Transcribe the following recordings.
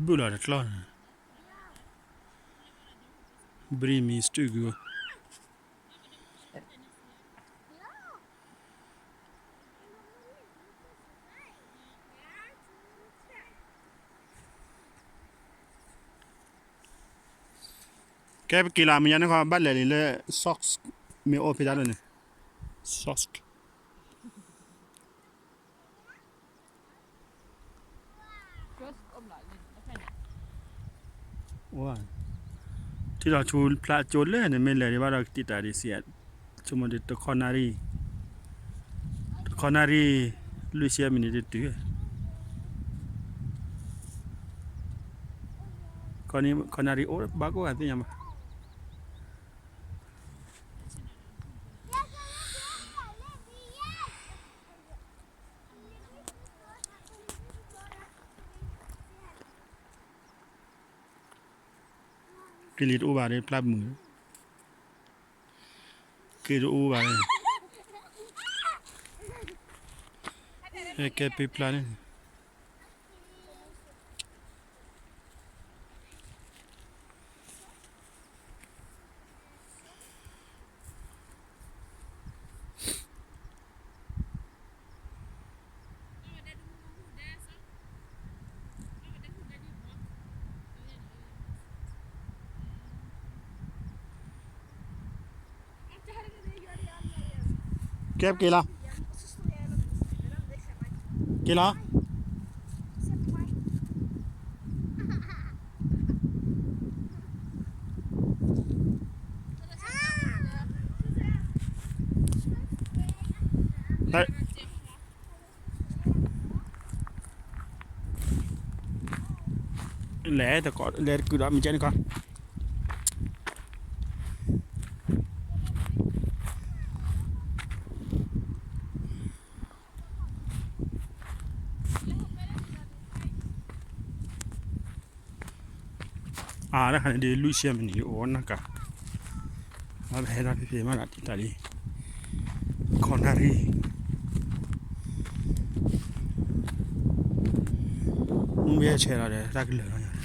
ဘုၣ်လီၤတကျီၢ်န့ၣ်, bring me stick. ကဲ ပက့ၤလီၤ မုၢ်ယါန့ၣ် ခီဘၣ်လဲၤလံလၢ socks မ့ၢ်အိၣ်ဖဲတၢ်ဒိၣ်န့ၣ် socks. ထံၣ်လီၤဆူဖျါကၠိလၢန့ၣ် မ့ၢ်လဲၤဒံးဘၣ်ဒီးကတံာ်တာ်ဒံးစံး, ဆိကမိၣ်ဒံးတခီနၣ်ရံၣ်, တခီနၣ်ရံၣ် လွံၢ်ဆံမံးနံးတတုၤ, ခီနၣ်ရံၣ်အိၣ်ဘၣ်ကိးဂၤသ့ၣ်ညါဘၣ်. က့လံတအိၣ်ဘၣ်ဒီးဖျါမုာ်, က့တအိၣ်ဘၣ်, ဟဲကဲပ့ဖျါန့ၣ်. ကဲပက့ၤလီၤ, က့ၤလီၤ. လဲၤတကိး လဲၤတကုာ်ဒီးမ့ၢ်ကဲန့ၣ်ခီ. အါ တၢ်ခါန့ၣ်ဒ်လွံၢ်ဆံမံးနံးအိၣ်နၢ်ကၤ, အဝဲဟဲဒၣ်ဖဲဖဲမးဒီးတံာ်တာ်လံ, ခီနၣ်ရံၣ်, မ့ၢ်ဟဲဆဲးလီၤဒီးတၢ်ကလၢာ်လီၤညါ.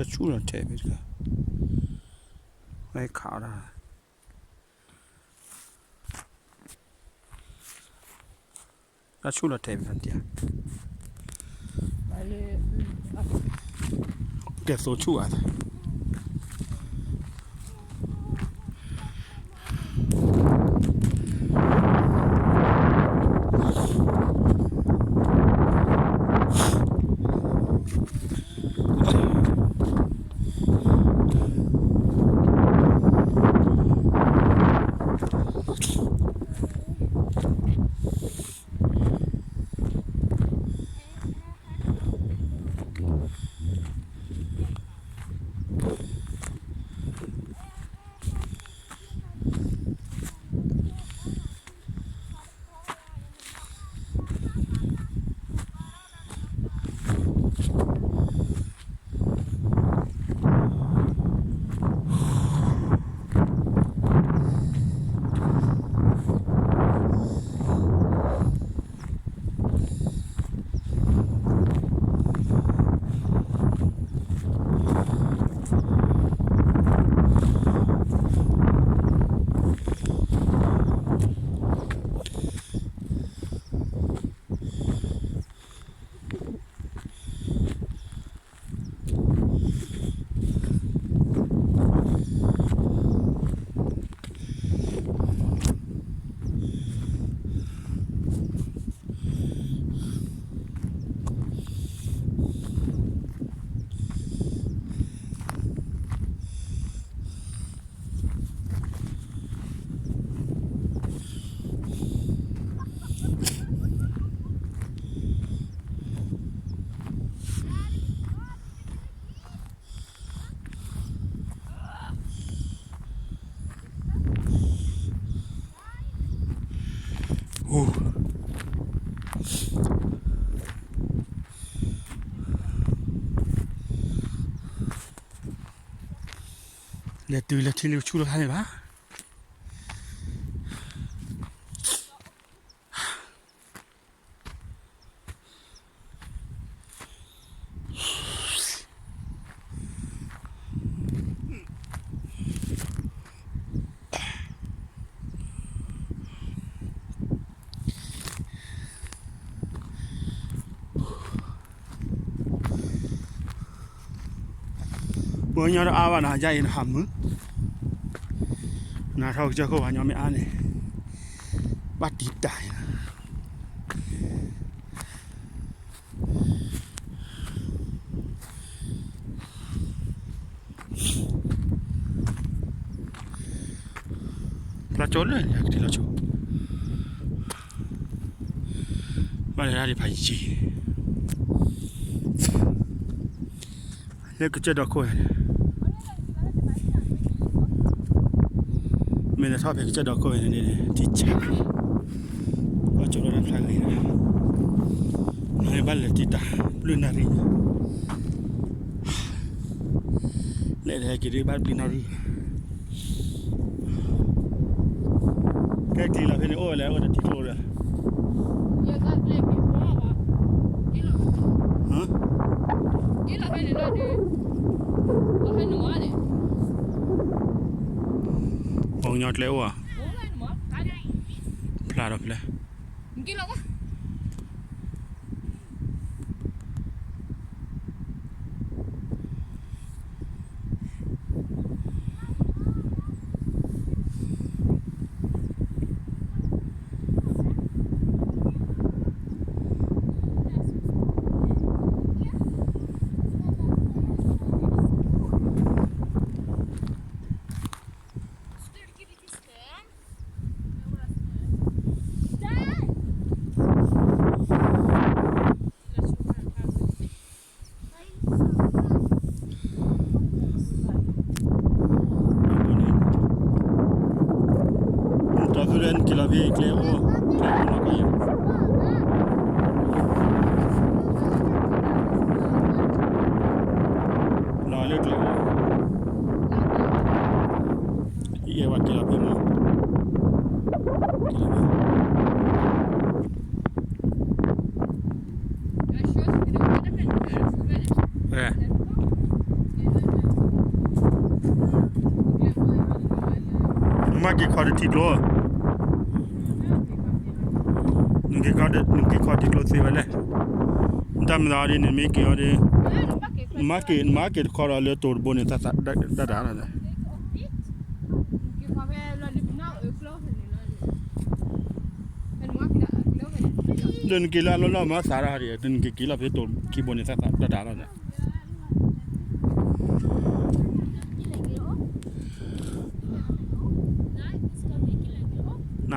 တၢ်ဆူၣ်လီၤထဲးဖဲတခါ, ဝဲခးအီၣ်ဒၣ်, တၢ်ဆူၣ်လီၤထဲးဖဲတခါ, ကဲသိဆူၣ်အသး. လဲၤတုၤလၢထံလံဆူၣ်လီၤခါန့ၣ်ဘၣ်. ပှၤကညီတအါဘၣ်နီၤ ယါအံၤနဟးမုာ်, နထီၣ်ကစၢၢ်ခိၣ်ပှၤကညီမ့ၢ်အါန့ၣ် ဘၣ်တံာ်တာ်အံၤလီၤ. ဖျါကၠိလၢန့ၣ် ကထံၣ်လီၤဆူ ဘၣ်လဲၤဒၣ်ဒံးဖးယံၤ လၢကစၢၢ်ဒီခိၣ်န့ၣ် မ့ၢ်လဲၤထီၣ်ဖဲကစၢၢ်ဒီခိၣ်န့ၣ် ထံဆး ဘၣ်ကၠိလၢတၢ်ဖျါဂ့ၤ နဘၣ်လဲၤတံာ်တာ် ဘျုးနၣ်ရံၣ် လဲၤဒၣ်က့ၤဒ်ဘၣ်ဘျုးနၣ်ရံၣ် ကဲက့ၤလီၤဖဲန့ၣ် အိၣ်ဝဲလဲၣ် အိၣ်ဒီးထံကျိဒီး ပှၤကညီကျဲအိၣ်ဧါ, ဖျါဒီးဖျါ လီၤလၢကျဲ ယအဲၣ်ဝဲက့ၤလီၤဖဲမး နမၤက့ၤခီတထံကျိ, နက့ၤခီထံကျိသ့ဝဲလဲၣ်, တၢ်မၤသးအီၤဒ်န့ၣ် မ့ၢ်က့ၤအီၤဒ်, နမၤက့ၤတခီဒီးလၢတိၤတဘိန့ၣ် တၢ်တဒါလီၤ, ဒီးနက့ၤလၢအလီၢ်လီၢ်မၤသးဒၣ်ဒ်, ဒီးနက့ၤလၢအလီၢ်လီၢ်မၤသးဒၣ်ဒ် ဒီးနက့ၤက့ၤလီၤဖဲတိၤခံဘိန့ၣ် တၢ်တဒါလီၤဒီး, န